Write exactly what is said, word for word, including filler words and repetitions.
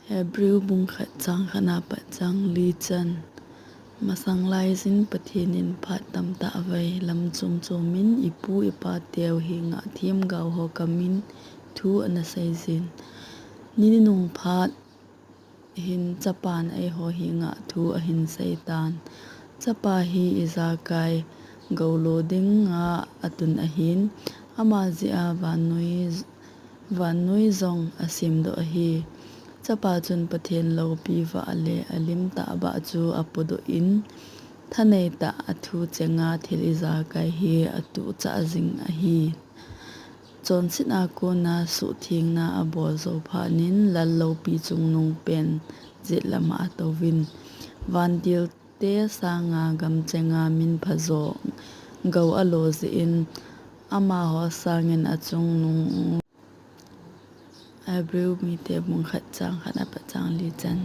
Hebrew bung khat chang khat na pat chang li chan. Masang lai jin Pathen in phat tamtah vei lam chom chom in ipu ipa teu henga themgao ho kamin thu ana sei jin. Ni nunung phat hin chapan eiho henga thu ahin sei tan. Chapa hi ijakai gou lo dinga atun ahin, ama jeh a vannoi, vannoi jong asemdoh ahi. Chapa chun Pathen loupi vah le alim tah vah chu apodoh in, thanei tah a thu chenga thil ijakai hi atuhchah jing ahi. Chonsetna kona suhthengna abol jou phat in lal loupi chungnung pen jet lama atouvin, vantilte sanga gamchenga min phajo gou alo jeh in, amaho sangin achungnung. Hebrew mite bung khat chang khat na pat chang li chan.